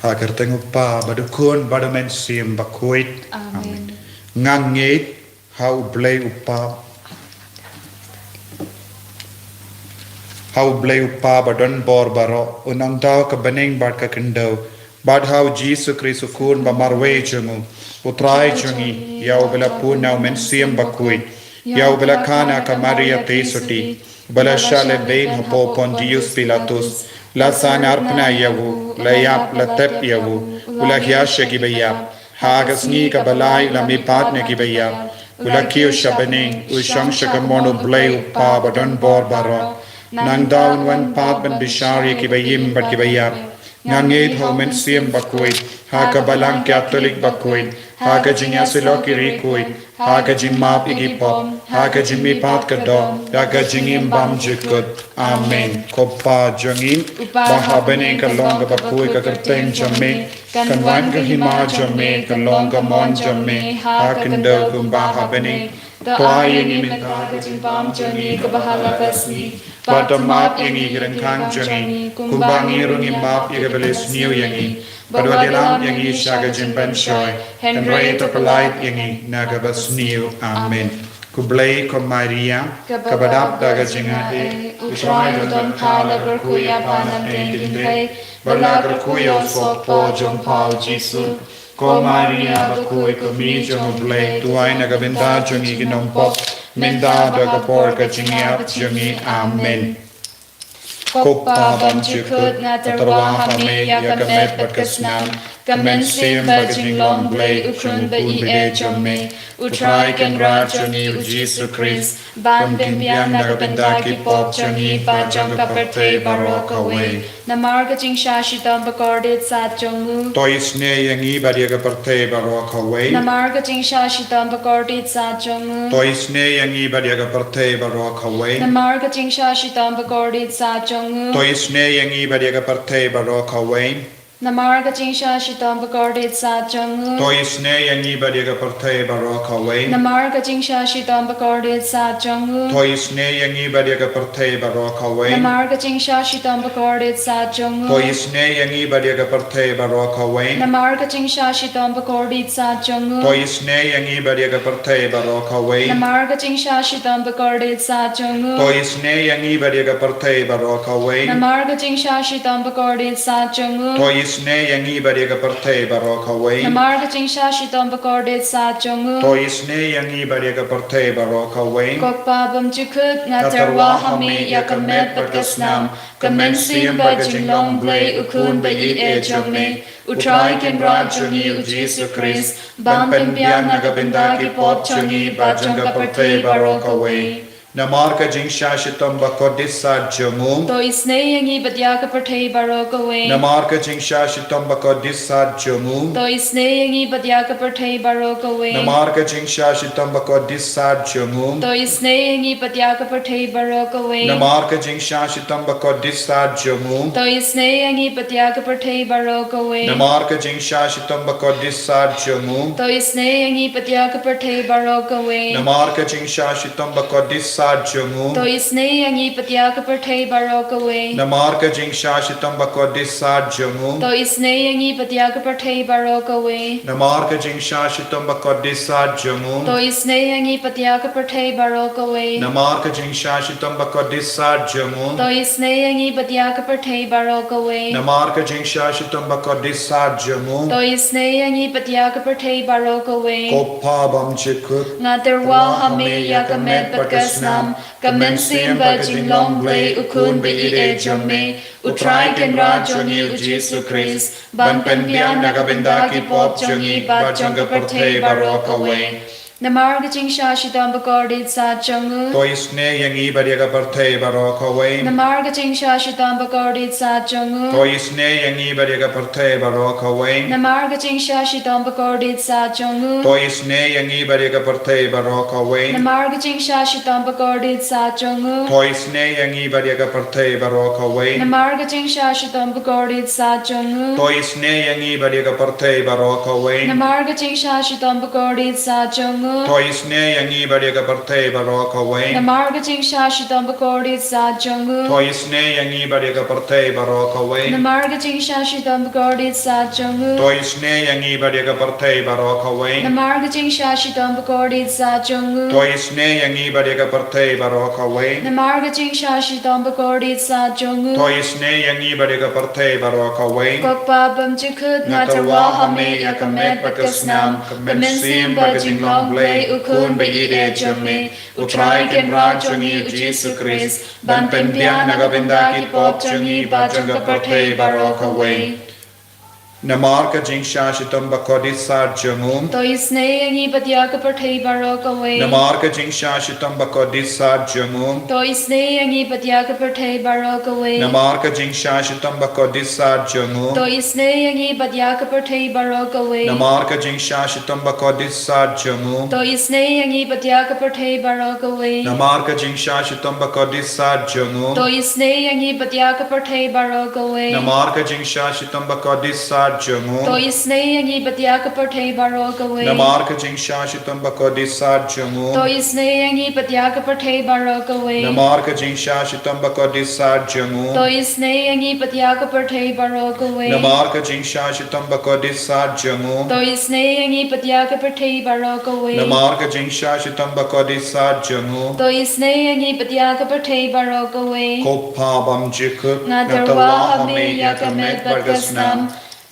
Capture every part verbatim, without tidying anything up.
Ha ka kyrteng u Kpa bad u Khun bad u Mynsiem Bakhuid. Amen. Nga ngeit ha u Blei u Kpa, ha u Blei u Kpa ba don bor baroh, u nongdaw ka bneng bad ka khyndew, bad ha u Jisu Khrist u Khun ba marwei jong u, u Trai jong ngi, ïa u ba la pun na u Mynsiem Bakhuid, ïa u ba la kha na ka Maria Theisotti, ba la shah lehbeiñ hapoh Pontius Pilatus, la sah narphna ïa u, la ïap, la tep ïa u, u la hiar sha ki ba ïap, ha ka sngi ka ba lai u la mihpat na ki ba ïap, u la kiew sha bneng, u shong sha ka mon u Blei u Kpa ba don bor baroh. Nangta un wan pat ban bishar ïa ki ba im bad ki ba ïap. Nga ngeit ha u Mynsiem Bakhuid, ha ka Balang Katholik Bakhuid, ha ka jingïasyllok ki riewkhuid, ha ka jingmap ïa ki pop, ha ka jingmihpat ka doh, ha ka jingim bymjukut. Amen. Ko Pa jong ngi, ba ha bneng, ka long kaba khuid ka kyrteng jong me, kan wan ka hima jong me, kan long ka mon jong me ha ka khyndew kumba ha bneng. To ai ïa ngi mynta ka jingbam jong ngi kaba ha la ka sngi, bad to map ïa ngi ki ryngkang jong ngi, kumba ngi ruh ngi map ïa ki ba leh sniew ïa ngi. Bad wat ïalam ïa ngi sha ka jingpynshoi, hynrei to pyllait ïa ngi na ka basniew. Amen. Khublei ko Maria, kaba dap da ka jingaiei, u Trai u don bad pha. La kyrkhu ïa pha na pdeng ki kynthei, bad la kyrkhu ïa u sohphoh jong pha u Jisu. Ko Maria bakhuid, ko Kmie jong u Blei, duwai na ka bynta jong ngi ki nongpop, mynta bad ha ka por ka jingïap jong ngi. Amen. Ko Pa bymjukut, nga tyrwa ha me ïa ka met bad ka snam, ka mynsiem bad ka jinglong Blei u Khun ba ïeit jong me, u Trai Kynrad jong ngi u Jisu Khrist, ban pynbiang na ka bynta ki pop jong ngi bad jong ka pyrthei baroh kawei. Namar ka jingshah shitom bakordit sat jong u, to isynei ïa ngi bad ïa ka pyrthei baroh kawei. Namar ka jingshah shitom bakordit sat jong u, to isynei ïa ngi bad ïa ka pyrthei baroh kawei. Namar ka jingshah shitom bakordit sat jong u, to isynei ïa ngi bad ïa ka pyrthei baroh kawei. Namar ka jingshah shitom bakordit sat jong u, to isynei ïa ngi bad ïa ka pyrthei baroh kawei. Namar ka jingshah shitom bakordit sat jong u, to isynei ïa ngi bad ïa ka pyrthei baroh kawei. Namar ka jingshah shitom bakordit sat jong u, to isynei ïa ngi bad ïa ka pyrthei baroh kawei. Namar ka jingshah shitom bakordit sat jong u, to isynei ïa ngi bad ïa ka pyrthei baroh kawei. Namar ka jingshah shitom bakordit sat jong u, to isynei ïa ngi bad ïa ka pyrthei baroh kawei. Namar ka jingshah shitom bakordit sat jong u, to isynei ïa ngi bad ïa ka pyrthei baroh kawei. Namar ka jingshah shitom bakordit sat jong u, to isynei ïa ngi bad ïa ka pyrthei baroh kawei. Ko Pa bymjukut, nga tyrwa ha me ïa ka met bad ka snam, ka mynsiem bad ka jinglong Blei u Khun ba ïeit jong me, u Trai Kynrad jong ngi u Jisu Khrist, ban pynbiang na ka bynta ki pop jong ngi bad jong ka pyrthei baroh kawei. Namar ka jingshah shitom bakordit sat jong u, to isynei ïa ngi bad ïa ka pyrthei baroh kawei. Namar ka jingshah shitom bakordit sat jong u, to isynei ïa ngi bad ïa ka pyrthei baroh kawei. Namar ka jingshah shitom bakordit sat jong u, to isynei ïa ngi bad ïa ka pyrthei baroh kawei. Namar ka jingshah shitom bakordit sat jong u, to isynei ïa ngi bad ïa ka pyrthei baroh kawei. Namar ka jingshah shitom bakordit sat jong u, to isynei ïa ngi bad ïa ka pyrthei baroh kawei. Namar ka jingshah shitom bakordit sat jong u, to isynei ïa ngi bad ïa ka pyrthei baroh kawei. Namar ka jingshah shitom bakordit sat jong u, to isynei ïa ngi bad ïa ka pyrthei baroh kawei. Namar ka jingshah shitom bakordit sat jong u, to isynei ïa ngi bad ïa ka pyrthei baroh kawei. Namar ka jingshah shitom bakordit sat jong u, to isynei ïa ngi bad ïa ka pyrthei baroh kawei. Namar ka jingshah shitom bakordit sat jong u, to isynei ïa ngi bad ïa ka pyrthei baroh kawei. Ko Pa bymjukut, nga tyrwa ha me ïa ka met bad ka snam, ka mynsiem bad ka jinglong Blei u Khun ba ïeit jong me, u Trai Kynrad jong ngi u Jisu Khrist, ban pynbiang na ka bynta ki pop jong ngi bad jong ka pyrthei baroh kawei. Namar ka jingshah shitom bakordit sat jong u, to isynei ïa ngi bad ïa ka pyrthei baroh kawei. Namar ka jingshah shitom bakordit sat jong u, to isynei ïa ngi bad ïa ka pyrthei baroh kawei. Namar ka jingshah shitom bakordit sat jong u, to isynei ïa ngi bad ïa ka pyrthei baroh kawei. Namar ka jingshah shitom bakordit sat jong u, to isynei ïa ngi bad ïa ka pyrthei baroh kawei. Namar ka jingshah shitom bakordit sat jong u, to isynei ïa ngi bad ïa ka pyrthei baroh kawei. Namar ka jingshah shitom bakordit sat jong u, To isynei ïa ngi bad ïa ka pyrthei baroh kawei. Namar ka jingshah shitom bakordit sat jong u. To isynei ïa ngi bad ïa ka pyrthei baroh kawei. Namar ka jingshah shitom bakordit sat jong u. To isynei ïa ngi bad ïa ka pyrthei baroh kawei. Namar ka jingshah shitom bakordit sat jong u. To isynei ïa ngi bad ïa ka pyrthei baroh kawei. Namar ka jingshah shitom bakordit sat jong u. To isynei ïa ngi bad ïa ka pyrthei baroh kawei. Ko Kpa bymjukut, nga tyrwa ha me ïa ka met bad ka snam, ka mynsiem bad ka jinglong Blei, u Khun ba ïeit jong me, u Trai Kynrad jong ngi u Jisu Khrist, ban pynbiang na ka bynta ki pop jong ngi bad jong ka pyrthei baroh kawei. Namar ka jingshah shitom bakordit sat jong u. To isynei ïa ngi bad ïa ka pyrthei baroh kawei. Namar ka jingshah shitom bakordit sat jong u. To isynei ïa ngi bad ïa ka pyrthei baroh kawei. Namar ka jingshah shitom bakordit sat jong u. To isynei ïa ngi bad ïa ka pyrthei baroh kawei. Namar ka jingshah shitom bakordit sat jong u. To isynei ïa ngi bad ïa ka pyrthei baroh kawei. Namar ka jingshah shitom bakordit sat jong u. To isynei ïa ngi bad ïa ka pyrthei baroh kawei. Namar ka jingshah shitom bakordit sat jong u. To isynei ïa ngi bad ïa ka pyrthei baroh kawei. Namar ka jingshah shitom bakordit sat jong u. To isynei ïa ngi bad ïa ka pyrthei baroh kawei. Namar ka jingshah shitom bakordit sat jong u. To isynei ïa ngi bad ïa ka pyrthei baroh kawei. Namar ka jingshah shitom bakordit sat jong u. To isynei ïa ngi bad ïa ka pyrthei baroh kawei. Namar ka jingshah shitom bakordit sat jong u. To isynei ïa ngi bad ïa ka pyrthei baroh kawei. Ko Kpa bymjukut, nga tyrwa ha me ïa ka met bad ka snam,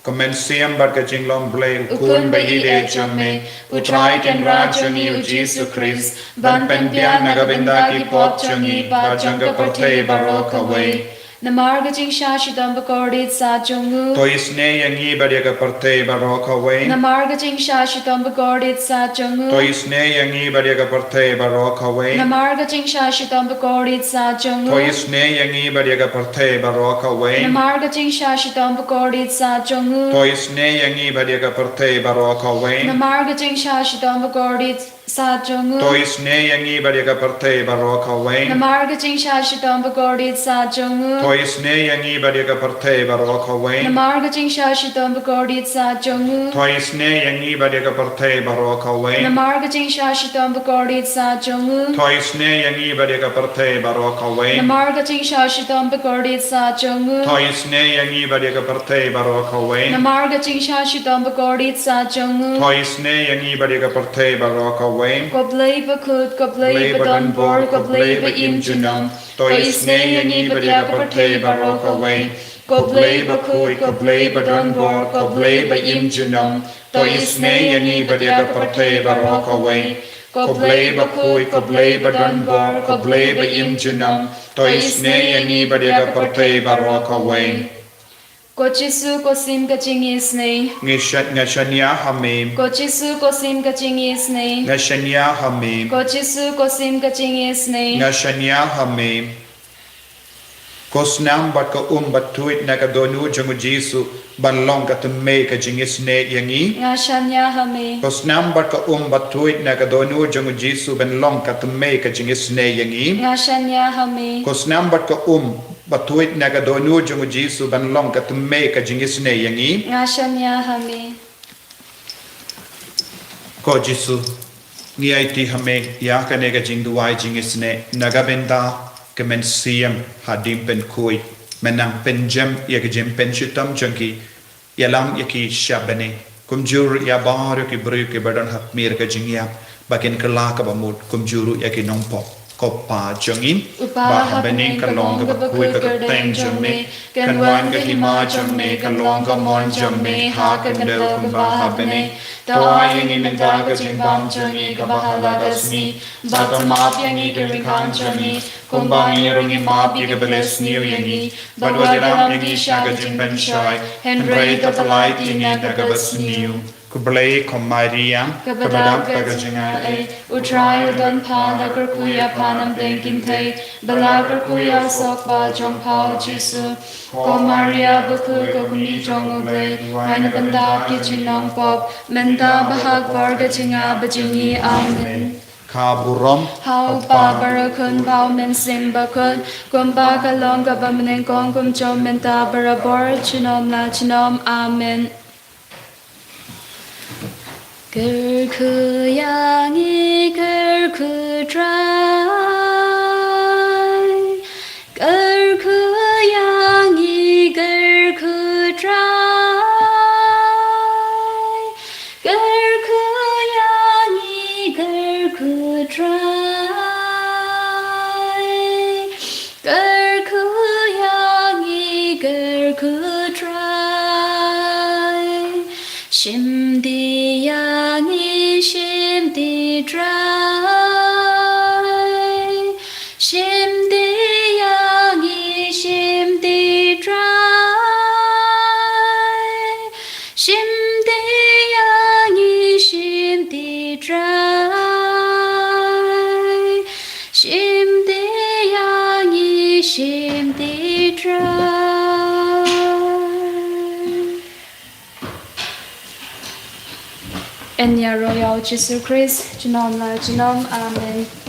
ka mynsiem bad ka jinglong Blei, u Khun ba ïeit jong me, u Trai Kynrad jong ngi u Jisu Khrist, ban pynbiang na ka bynta ki pop jong ngi bad jong ka pyrthei baroh kawei. Namar ka jingshah shitom bakordit sat jong u. To isynei ïa ngi bad ïa ka pyrthei baroh kawei. Namar ka jingshah shitom bakordit sat jong u. To isynei ïa ngi bad ïa ka pyrthei baroh kawei. Namar ka jingshah shitom bakordit sat jong u. To isynei ïa ngi bad ïa ka pyrthei baroh kawei. Namar ka jingshah shitom bakordit sat jong u. To isynei ïa ngi bad ïa ka pyrthei baroh kawei. Namar ka jingshah shitom bakordit sat jong u. To isynei ïa ngi bad ïa ka pyrthei baroh kawei. Namar ka jingshah shitom bakordit sat jong u. To isynei ïa ngi bad ïa ka pyrthei baroh kawei. Namar ka jingshah shitom bakordit sat jong u. To isynei ïa ngi bad ïa ka pyrthei baroh kawei. Namar ka jingshah shitom bakordit sat jong u. To isynei ïa ngi bad ïa ka pyrthei baroh kawei. Namar ka jingshah shitom bakordit sat jong u. To isynei ïa ngi bad ïa ka pyrthei baroh kawei. Namar ka jingshah shitom bakordit sat jong u. To isynei ïa ngi bad ïa ka pyrthei baroh kawei. Ko Blei bakhuid, ko Blei badonbor, ko Blei ba im junom. To isynei ïa ngi bad ïa ka pyrthei baroh kawei. Ko Blei bakhuid, ko Blei badonbor, ko Blei ba im junom. To isynei ïa ngi bad ïa ka pyrthei baroh kawei. Ko Blei bakhuid, ko Blei badonbor, ko Blei ba im junom. To isynei ïa ngi bad ïa ka pyrthei baroh kawei. Ko Jisu, ko sim ka jingisynei. Nga shania ha me. Ko Jisu, ko sim ka jingisynei. Nga shania ha me. Ko Jisu, ko sim ka jingisynei. Nga shania ha me. Ko snam bad ka um bathuid na ka dohnud jong u Jisu ban long ka thymmei ka jingisynei ïa ngi. Nga shania ha me. Ko snam bad ka um bathuid na ka dohnud jong u Jisu ban long ka thymmei ka jingisynei ïa ngi. Nga shania ha me. Ko snam bad ka um bathuid na ka dohnud jong u Jisu ban long ka thymmei ka jingisynei ïa ngi. Nga shania ha me. Ko Jisu, ngi aiti ha me ïa kane ka jingduwai jingisynei na ka bynta ka mynsiem ha Diengpynkhuid. Men nang pynjem ïa ka jingpynshitom jong ki, ïalam ïa ki sha bneng. Kumjuh ruh ïa baroh ki briew ki ba don ha khmih ka jingïap ba kin kylla kaba mut, kumjuh ruh ïa ki nongpop. Ko Pa jong ngi, uba ha bneng, ka long kaba khuid ka kyrteng jong me, kan wan ka hima jong me, kan long ka mon jong me ha ka khyndew kumba ha bneng. To ai ïa ngi mynta ka jingbam jong ngi kaba ha la ka sngi, bad to map ïa ngi ki riewkhang jong ngi, kumba ngi ruh ngi map ïa kiba leh sniew ïa ngi. Bad wat ïarap ïa ngi sha ka jingpynshoi, hynrei to pyllait ïa ngi na kaba sniew. Khublei ko Maria, kaba dap da ka jingaiei, u Trai u don bha, la kyrkhu ïa pha na pdeng kynthei, bad la kyrkhu ïa u sohkpa jong pha u Jisu. Ko Maria bakhuid, ko kmie jong u Blei, wai na ka bynta ki jingnongpop, mynta bad ha ka por ka jingïap jong ngi. Amen. Ka burom ha u Kpa, bad ha u Khun, bad ha u Mynsiem Bakhuid, kumba ka long kaba mynnyngkong, kumjuh mynta, barabor, junom la junom. Amen. Kyrkhu ïa ngi Shim de ïa ngi, shim de trai. Shim de ïa ngi, shim de trai. Shim de ïa ngi, shim de trai. Shim de ïa ngi, shim de trai. Yn ïaroh ïa u Jisu Khrist junom la junom. Amen.